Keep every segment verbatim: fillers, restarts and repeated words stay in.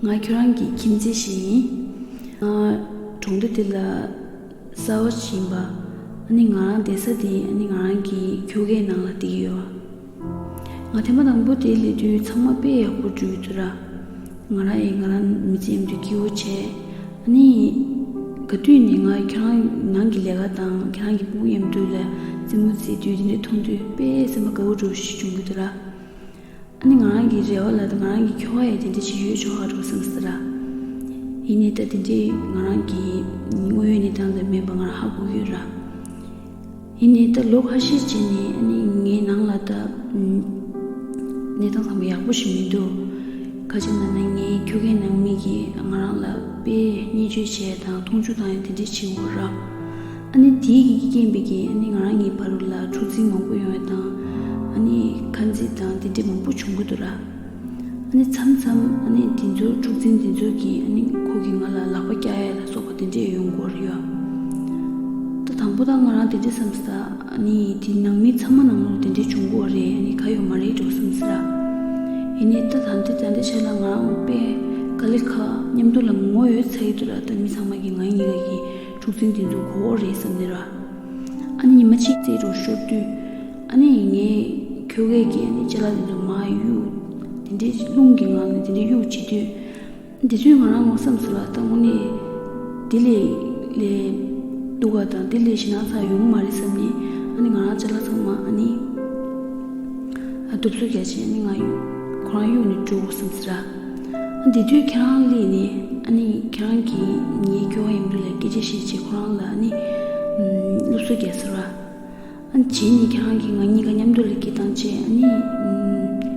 ང་ཁྱོད་རང་གི་ཁྱིམ་མཚེས་ཤིག་ཡིན། ང་གྲོང་སྡེ་འདི་ལ་གསར་པ་ཞིག་ཡིན་པ། ཨ་ནི་ང་རང་བསྡད་ས་དེ་ཨ་ནི་ང་རང་གི་ཁྱོ་གའི་ནང་ལ་བསྡད་ཀྱི་ཡོད། ང་ཐེངས་མ་དང་པོ་དེ་སླེབས་དུས་ཚང་མ་དཔེ་ཡག་པོ་འགྲོ་གི་འདུག་ར། ང་རང་ཡིས་ང་རང་མི་ཚེ་མཉམ་དུ་སྐྱིད་པོ་བྱས། ཨ་ནི་ག་དུས་ནས་ང་ཁྱོད་རང་ནང་གི་ལས་ཀ་དང་ཁྱོད་རང་གི་སྤུ་གུ་མཉམ་དུ་ལ་རྩེད་མོ་རྩེ་དུས་དེ་འདྲ་མཐོང་དུས་དཔེ་སེམས་པ་དགའ་པོ་འདྲ་པོ་ཞིག་བྱུང་གི་འདུག་ར། ཨ་ནི་ང་རང་གི་རེ་བ་ལ་ད་ང་རང་གི་ཁྱོ་ག་ཡང་དེ་འདྲ་ཞིག་ཡོད་ཆོག་ཧ་འགྲོ་བསམ་སོང་ར། ཡིན་ནའི་ད་དེ་འདྲའི་ང་རང་གི་དངོས་ཡོད་གནས་སྟངས་དེ་མེད་པ་ང་རང་ཧ་གོ་གི་ཡོད་ར། ཡིན་ནའི་ད་ལོ་ཁ་ཤས་རྗེས་ནས་ཨ་ནི་ངའི་ནང་ལ་ད་ཨམ་གནས་སྟངས་ཚང་མ་ཡག་པོ་ཞིག་མི་འདུག་ག་ཅི་ལབ་ན་ངའི་ཁྱོ་གའི་ནང་མི་གིས་ང་རང་ལ་དཔེ་བརྙས་བཅོས་བྱས་དང་མཐོང་ཆུང་བཏང་ཡ་དེ་འདྲ་བྱེད་ཀྱི་ཡོད་ར། ཨ་ནི་དེའི་གི་རྐྱེན་པས་ཀྱི་ཨ་ནི་ང་རང་གཉིས་བར་ལ་འཁྲུག་འཛིང་མང་པོ་ཡོང་བ་དང་། ཨ་ནི་ཁ་འཛིང་དང་དེ་འདྲ་མང་པོ་བྱུང་གི་འདུག་ར། ཨ་ནི་མཚམས་མཚམས་ཨ་ནི་དེ་ཚོ་འཁྲུག་འཛིང་དེ་ཚོ་གིས་ཨ་ནི་ཁོ་གིས་ང་ལ་ལག་པ་བཀྱག་ཡ་ལ་སོགས་པ་དེ་འདྲ་ཡོང་གི་ཡོད་རེད་ཡ། ད་དང་པོ་ད་ང་རང་དེ་འདྲ་བསམ་སོང་། ཨ་ནི་དེ་ནང་མི་ཚང་མ་ནང་ལོགས་དེ་འདྲ་བྱུང་གི་རེད། ཨ་ནི་ག་ཡོད་མ་རེད་འགྲོ་བསམ་སོང་ར། ཡིན་ནའི་ད་ད་འདི་ད་འདི་བྱས་ལ་ང་རང་དཔེ་དཀའ་ལས་ཁག་མཉམ་དུ་ལ་ངོ་ཡོད་ཚ་ཡི་འདུག་ར། ད་མི་ཚང་མ་གིས་ང་གཉིས་ཀ་གི་འཁྲུག་འཛིང་དེ་ཚོ་གོ་བོ་རེད་བསམ་ནས་ར། ཨ་ནི་ཉི་མ་གཅིག་རྩེད་འགྲོ་ཤོར་དུས། ཨ་ནི་ངའི་ཁྱོ་གས་ཀྱིས་ཨ་ནི་ཅ་ལག་དེ་ཚོ་མར་གཡུག་དེ་འདྲའི་རླུང་གི་ངང་ནས་དེ་འདྲའི་གཡུག་བྱེད་དུས། དེ་དུས་ང་རང་ངོ་བསམ་ཟེར་བ་ད་དངོས་གནས་དེ་ལས་ལས་སྡུག་ག་དང་དེ་ལས་ཞེད་སྣང་ཚ་ཡོང་གི་མ་རེད་བསམ་ནས། ཨ་ནི་ང་རང་ཅ་ལག་ཚང་མ་ཨ་ནི་ཨ་གཏུབ་བཟོ་རྒྱག་བྱས་ཨ་ནི་ང་ཁོ་རང་གཡུག་ནས་འགྲོ་དགོས་བསམ་ཟེར། ཨ་དེ་དུས་ཁྱེད་རང་སླེབས་ནས་ཨ་ནི་ཁྱེད་རང་གིས་ངའི་ཁྱོ་ག་ཡིན་དུས་ལ་སྐད་ཆ་བཤད་བྱས་ཁོ་རང་ལ་ཨ་ནི་སློབ་གསོ་རྒྱག་ཟེར་བ། ཨ་ནི་རྗེས་ནས་ཁྱེད་རང་གིས་ང་གཉིས་ཀ་མཉམ་དུ་ལ་སྐད་བཏང་བྱས་ཨ་ནི་ཨམ་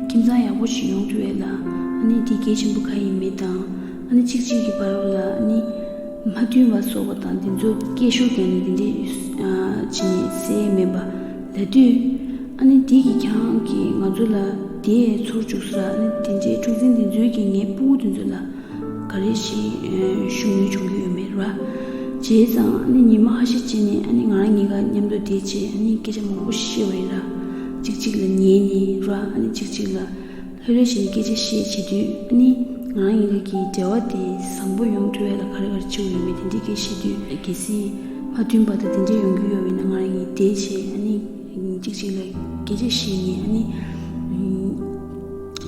ཁྱིམ་ཚང་ཡག་པོ་ཞིག་ཡོང་ཐུབ་ཡས་ལ་ཨ་ནི་དེ་གལ་ཆེན་པོ་ག་ཡིན་མིན་དང་། ཨ་ནི་གཅིག་གཅིག་གི་བར་ལ་ཨ་ནི་མ་མཐུན་པ་སོགས་པ་དང་དེ་ཚོ་སྐད་ཤུགས་བརྒྱབ་ནས་དེ་འདྲས་ཨ་བྱས་ནས་སེལ་ཡས་མིན་པ་ལབ་དུས། ཨ་ནི་དེ་གིས་ཁྱེད་རང་གིས་ང་ཚོ་ལ་དེ་ཚོར་བཅུག་ས་ར། ཨ་ནི་དེ་འདྲའི་འཁྲུག་འཛིང་དེ་ཚོའི་གིས་ངའི་སྤུ་གུ་དེ་ཚོ་ལ། ག་རེ་ཞིག་ཨ་ཤུགས་སྣོན་བྱུང་གི་ཡོད་མེད་ར། བྱས་ཙང་ཨ་ནི་ཉི་མ་ཁ་ཤས་རྗེས་ནས་ཨ་ནི་ང་རང་གཉིས་ཀ་མཉམ་དུ་བསྡད་བྱས་ཨ་ནི་སྐད་ཆ་མང་པོ་བཤད་པ་ཡིན་ར། གཅིག་གཅིག་ལ་ཉན་ནས་ར། ཨ་ནི་གཅིག་གཅིག་ལ་ལྷོད་ལྷོད་བྱས་ནས་སྐད་ཆ་བཤད་བྱེད་དུས། ཨ་ནི་ང་རང་གཉིས་ཀ་གི་འབྲེལ་བ་དེ་བཟང་པོ་ཡོང་ཐུབ་ཡ་ལ་ག་རེ་ག་རེ་བྱེད་དགོས་ཡོད་མེད་དེ་འདྲའི་སྐད་ཆ་བཤད་དུས། གལ་སྲིད་མ་མཐུན་པ་དང་དེ་འདྲའི་ཡོང་གི་ཡོད་པ་ཡིན་ན་ང་རང་གཉིས་བསྡད་བྱས་ཨ་ནི་གཅིག་གཅིག་ལ་སྐད་ཆ་བཤད་ནས་ཨ་ནི་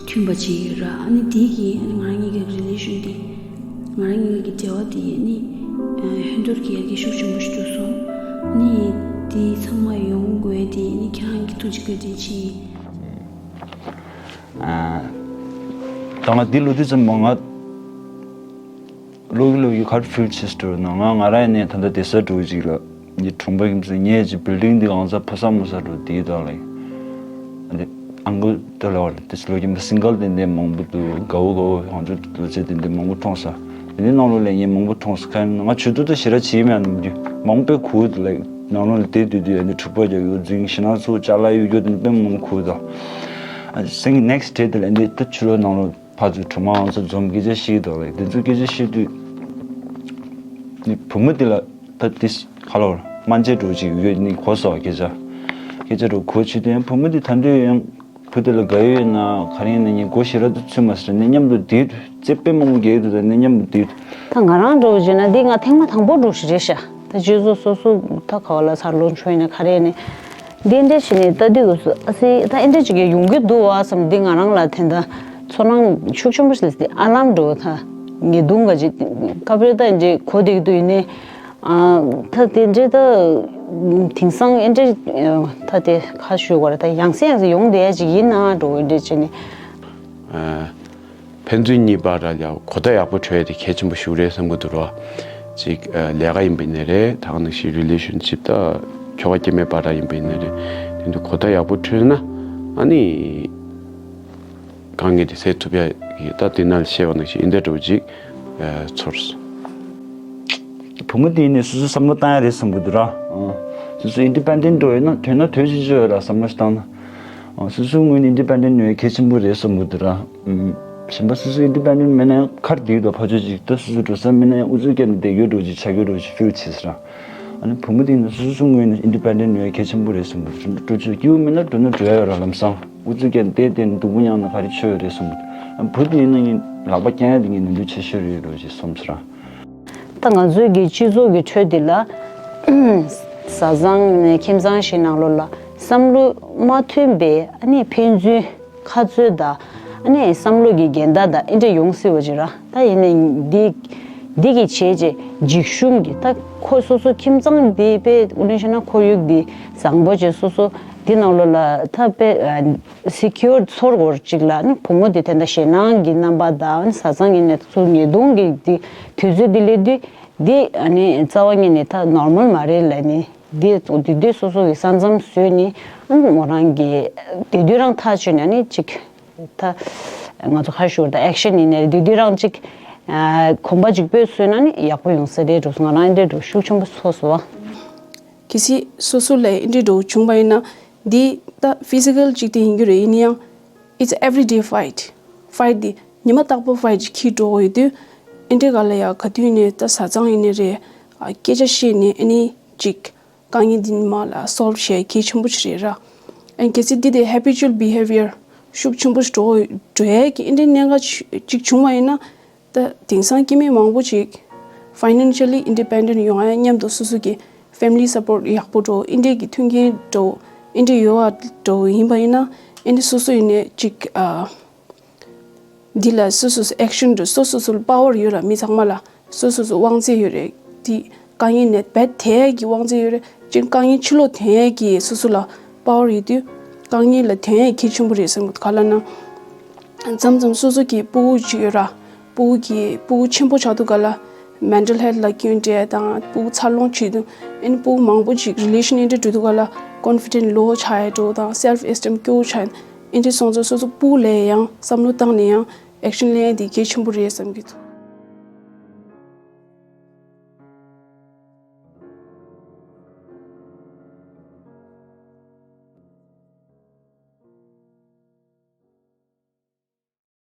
མཐུན་པ་བྱས་ཡོད་ར། ཨ་ནི་དེ་གིས་ཨ་ནི་ང་རང་གཉིས་ཀའི་རི་ལེ་ཤོན་དེ། ང་རང་གཉིས་ཀྱི་འབྲེལ་བ་དེ་ནི་ཨ་ཧན་ཐོར་གྱི་ཡར་རྒྱས་ཤུགས་ཆེན་པོ་ཞིག་འགྲོ་སོང་། ནི་དེ་ཚང་མ་ཡོང་དགོས་དེ་ནི་ཁྱེད་རང་གི་ཐུགས་རྗེ་བཀའ་དྲིན་ཆེ། ཨ་ད་ང་འདི་ལོ་དུས་ཙམ་མ་ང་ལོ་གི་ལོ་གི་གར་ཕིལ་ཆེ་སྟོར་ན་ང་ང་རང་ནས་ད་ལྟ་བསྡད་ས་འགྲོ་གཅིག་ལ། ངའི་གྲོང་པ་ཡིན་ཙང་ངས་ཀྱི་བིལ་ཌིང་འདི་གང་ཚ་ཕ་ས་མོ་ས་འགྲོ་དེའི་དག་ལ། ཨ་ནི་ཨང་ཀལ་དེ་ལ་བར་དེ་ཚོ་ལོ་རྒྱུས་མ་སིང་གལ་དེ་འདྲའི་མང་པོ་འདུག་དགའ་བོ་དགའ་བོ་ང་ཚོ་ལོ་ཚད་དེ་འདྲའི་མང་པོ་མཐོང་ས། དེ་འདྲའི་ནང་ལོགས་ལ་ངས་མང་པོ་མཐོང་ས་ཁ་ཡིན་ན་ང་ཆུ་ཐུག་ད་ཞེ་དྲག་བྱེད་མེད་ནམ་རྒྱུ་མང་པོའི་གུ་དེ་ལ་ནང་ལོགས་ལ་དེ་དུས་དུས་ཨ་ནི་འཁྲུག་པ་རྒྱག་ཡོད་འཛིང་ཞེ་ན་ཚུགས་ཅ་ལག་གཡུག་རྒྱུ་དེ་འདྲ་དཔེ་མང་པོ་གུ་དང་། ཨ་ནི་སེང་གི་ནེག་སི་ཌེ་དེ་ལ་འདི་ད་ཆུ་ལོག་ནང་ལོགས། ཕར་ཚུར་གྲོགས་མོ་ང་ཚོ་འཛོམས་སྐད་ཆ་བཤད་དོ་ལེ་དེ་ཚོ་སྐད་ཆ་བཤད་དུས། ནི་བུ་མོ་དེ་ལ་ད་དེ་ཁ་ལོར་སྨན་དཔྱད་འགྲོ་ཅིག་ཡོད་ནི་གོ་སོགས་སྐད་ཆ། སྐད་ཆ་འགྲོ་གོ་ཆུ་དེ་བུ་མོ་དེ་ད་འདོད་ཡང་བུ་དེ་ལ་དགའ་ཡོད་ན་ག་རེ་ཡིན་ན་ངས་སྒོ་ཞེ་དྲག་ཏུ་ཚུད་མ་ཟེར་ནས་མཉམ་དུ་བསྡད་དུས་རྩེ་དཔེ་མང་པོ་རྒྱག་དུས་ད་ནས་མཉམ་དུ་བསྡད་དུས། ད་ང་རང་འགྲོ་བྱས་ན་འདི་ང་ཐེངས་མ་དང་པོ་འགྲོ་ཞིག་རེད་ཤག་ད་ཁྱོད་ཚོ་སོ་སོ་ད་ག་བ་ལ་ཚར་ལོ་མཆོད་ཡིན་ན་ག་རེ་ནས། འདི་འདྲ་ཞིག་ནས་ལྟ་དུས་སུ་ཨ་སི་ད་ཨེ་འདྲ་ཅིག་ཡོང་གི་འདུག་བ་བསམ་འདི་ང་རང་ལ་དེ་འདྲ་ཚོར་སྣང་ཤུགས་ཆེན་པོ་ཞིག་སླེབས་ཏེ་ཨ་ལམ་འགྲོ་ད་ཉེ་དུང་ག་ཅིག་ཁ་བར་ད་འདྲ་གོ་བསྡད་ཀྱི་འདུག་ཡིན་ནའི་ཨ་ད་དེ་འདྲ་ད་དེང་སང་ཨེ་འདྲ་ད་དེ་ཁ་ཞུ་བར་ད་ཡང་སེ་ཡང་སེ་ཡོང་བསྡད་ཡ་ཅིག་ཡིན་ན་འགྲོ་འདྲ་བྱས་ནས། ཕན་ཚུན་གཉིས་བར་ལ་ཡང་གོ་བརྡ་ཡག་པོ་འཕྲོད་ཡ་དེ་གལ་ཆེན་པོ་ཞིག་རེད་བསམ་གྱི་འདུག་ར། ཅིག་ལས་ཀ་ཡིན་པ་ཡིན་ནའི་རེད། ད་ག་ནང་བཞིན་རི་ལེ་ཤོན་ཤིབ་ད་ཁྱོ་ག་སྐྱེ་དམན་བར་ཡིན་པ་ཡིན་ནའི་རེད། དེ་འདྲ་གོ་བརྡ་ཡག་པོ་འཕྲོད་ན་ཨ་ནི་དཀའ་ངལ་དེ་སེལ་ཐུབ་ཡ་གི་ད་དེ་ནང་བཤད་པ་ནང་བཞིན་ཡིན་ད་འགྲོ་ཅིག་ཚོར། བུ་མོ་དེ་ཡིན་ནའི་སོ་སོའི་བསམ་བློ་བཏང་ཡ་རེད་བསམ་གྱི་འདུག་ར། སོ་སོ་ཨིན་ཌི་པེན་ཌེན་ཊི་འགྲོ་ཡོད་ན་དོན་ན་དོན་ཞིག་ཅིག་ཡོད་ར་བསམ་བློ་ཞིག་བཏང་ན། སོ་སོའི་ངོས་ནས་ཨིན་ཌི་པེན་ཌེན་ཊི་ཡོད་གལ་ཆེན་པོ་རེད་བསམ་གྱི་འདུག་ར། གཞན་པ་སོ་སོ་ཨིན་ཌི་པེན་ཌེན་ཊི་མེད་ན་ཡང་ཁར་བསྡད་དང་ཕ་ཆོས་ཅིག་ད་སོ་སོ་འགྲོ་ས་མེད་ན་ཡང་ཨུ་ཚུགས་བསྐྱལ་ནས་བསྡད་ཡོད་འགྲོ་ཅིག་ཆགས་ཡོད་འགྲོ་ཅིག་ཕིལ་བྱེད་ས་ར། ཨ་ནི་བུ་མོ་དེ་ནི་སོ་སོ་ངོས་ནས་ཨིན་ཌི་པེན་ཌེན་ཊི་ཡོད་གལ་ཆེན་པོ་རེད་བསམ་གྱི་འདུག་འགྲོ་ཆོས་སྐྱིད་པོ་མེད་ན་འགྲོ་ན་འགྲོ་ཡ་ཡོད་ར་ལམ་སང་ཨུ་ཚུགས་བསྐྱལ་ནས་བསྡད་བསྡད་ནས་སྡུག་པོ་མྱངས་ན་ག་རེ་ཆོད་ཡོད་རེད་བསམ་གྱི་འདུག་བུ་དེ་ཡིན་ན་ངས་ལག་པ་བརྐྱང་ཡ་དེ་ངས་ནོར་འཁྲུལ་ཆེ་ཤོས་རེད་འགྲོ་ཅེས་གསུངས་སོང་ར། ད་ང་ཚོའི་གི་སྤྱི་ཚོགས་ཀྱི་ཁྲོད་འདི་ལ་བཟའ་ཚང་ནས་ཁྱིམ་ཚང་ཞིག་ནང་ལོགས་ལ་བསམ་བློ་མ་མཐུན་པའི་ཨ་ནི་ཕན་ཚུན་ཁ་རྩོད་དང་ཨ་ནི་བསམ་བློ་གི་འགལ་ཟླ་དང་ཨེ་འདྲ་ཡོང་སྲིད་པ་ཅིག་ར། ད་ཡིན་ནའི་འདི་འདི་གི་བྱས་རྗེས་འཇིགས་ཞུམ་གྱི་ད་ཁོ་སོ་སོ་ཁྱིམ་ཚང་འདི་དཔེ་དངོས་གནས་བཤད་ན་ཁོར་ཡུག་འདི་བཟང་པོ་བྱས་སོ་སོ་འདི་ནང་ལོགས་ལ་ད་དཔེ་སི་ཁིའུར་ཚོར་དགོས་ཅིག་ལ་ནི་བུ་མོ་དེ་དེ་འདྲ་ཞེད་སྣང་གི་རྣམ་པ་དང་བཟའ་ཚང་ཡིན་ནའི་ཚུར་ཉེས་རྡུང་གི་དེ་དུས་ཚོད་འདི་སླེབས་དུས་འདི་ཨ་ནི་རྩ་བ་ཉིད་ནས་ད་ནོར་མལ་མ་རེད་ལབ་ནི་འདི་དུས་དུས་སོ་སོ་གི་ས་མཚམས་བཟོས་ནི་ཨ་ནི་མོ་རང་གི་དེ་དུས་རང་ཐག་ཆོད་ནས་ཨ་ནི་ཅིག་ད་ང་ཚོ་ཁ་ཤོར་ད་ཨེག་ཤན་ཡིན་ནའི་དུས་དུས་རང་ཅིག་གོམ་པ་ཅིག་སྤོས་བཟོས་ན་ནི་ཡག་པོ་ཡོང་ས་རེད་འགྲོ་སོང་། ང་རང་ཨེ་འདྲ་འགྲོ་ཤུགས་ཆེན་པོ་ཚོར་སོང་བ། གལ་སྲིད་སོ་སོ་ལ་ཨེ་འདྲ་འགྲོ་བྱུང་བ་ཡིན་ན། འདི་ད་ཕི་སི་ཀལ་ཅིག་དེ་ཡིན་རྒྱུ་རེད། ཡིན་ན་ཡང་it's everyday fight. ཕའིཊ་འདི་ཉི་མ་རྟག་པར་ཕའིཊ་ཅིག་འཁྱེར་འགྲོ་གི་ཡོད་དུས་ཨེ་འདྲའི་ག་ལ་ཡ་ག་དུས་ནས་ད་བཟའ་ཚང་ཡིན་ནའི་རེད། ཨ་སྐད་ཆ་བཤད་ནས་ཨ་ནི་ཅིག་དཀའ་ངལ་འདི་མ་ལ་སོལབ་བྱེད་གལ་ཆེན་པོ་ཅིག་རེད་ར། ཨ་གལ་སྲིད་འདི་དེ་ཧེ་བི་ཅུ་ཨལ་བི་ཧེ་བི་ཡར་ཤུགས་ཆེན་པོ་ཞིག་འགྲོ་འགྲོ་ཡས་ཀྱི་ཨེ་འདྲའི་གནད་འགག་ཅིག་བྱུང་བ་ཡིན་ན། ད་དེང་སང་སྐྱེ་དམན་མང་པོ་ཅིག་ཕའི་ནན་ཤལ་ལི་ཨིན་ཌི་པེན་ཌེན་ཊི་ཡོང་ཡ་མཉམ་དུ་སོ་སོ་གི་ཕེ་མི་ལི་སཔོར་ཊི་ཡག་པོ་འགྲོ། ཨེ་འདྲའི་གི་མཐུན་རྐྱེན་འགྲོ། ཨེ་འདྲའི་ཡོད་པ་འགྲོ་ཡིན་པ་ཡིན་ན་ཨེ་འདྲའི་སོ་སོ་ཡིན་ནའི་ཅིག་ཨ་འདི་ལ་སོ་སོ་སོ་ཨེག་ཤན་འགྲོ། སོ་སོ་སོ་ལ་པ་ཝར་ཡོད་ར། མི་ཚང་མ་ལ་སོ་སོ་སོ་དབང་ཚད་ཡོད་རེད། དེ་དཀའ་ངལ་ནས་བེད་ཐེ་གི་དབང་ཚད་ཡོད་རེད། ཅིག་དཀའ་ངལ་ཕྱི་ལོགས་ཐོན་ཡས་ཀྱི་སོ་སོ་ལ་པ་ཝར་ཡོད་དུས་དཀའ་ངལ་ལ་ཐོན་ཡས་གལ་ཆེན་པོ་རེད་བསམ་གི་འདུག་ག་ལབ་ན། མཚམས་མཚམས་སོ་སོ་གི་སྤུ་གུ་ཅིག་ཡོད་ར། སྤུ་གུ་གི་སྤུ་གུ་ཆེན་པོ་ཆགས་དུས་ག་ལ་མེན་ཊལ་ཧེལ་ཐི་ལ་སྐྱོན་འདྲ་དང་སྤུ་གུ་འཚར་ལོངས་བྱེད་དུས་ཨེ་ནི་སྤུ་གུ་མང་པོ་ཅིག་རི་ལེ་ཤན་ཨེ་འདྲ་འགྲོ་དུས་ག་ལ་ཀོན་ཕི་ཌེན་ཊི་ལོ་ཆགས་ཡས་འགྲོ་དང་སེལ་ཕི་ཨེ་སི་ཊིམ་སྐྱོ་བོ་ཆགས་ཡས། ཨེ་འདྲ་སོང་ཙང་སོ་སོ་སྤུ་གུ་ལ་ཡང་བསམ་བློ་བཏང་ནས་ཡང་ཨེག་ཤན་ལེན་ཡས་དེ་གལ་ཆེན་པོ་རེད་བསམ་གི་འདུག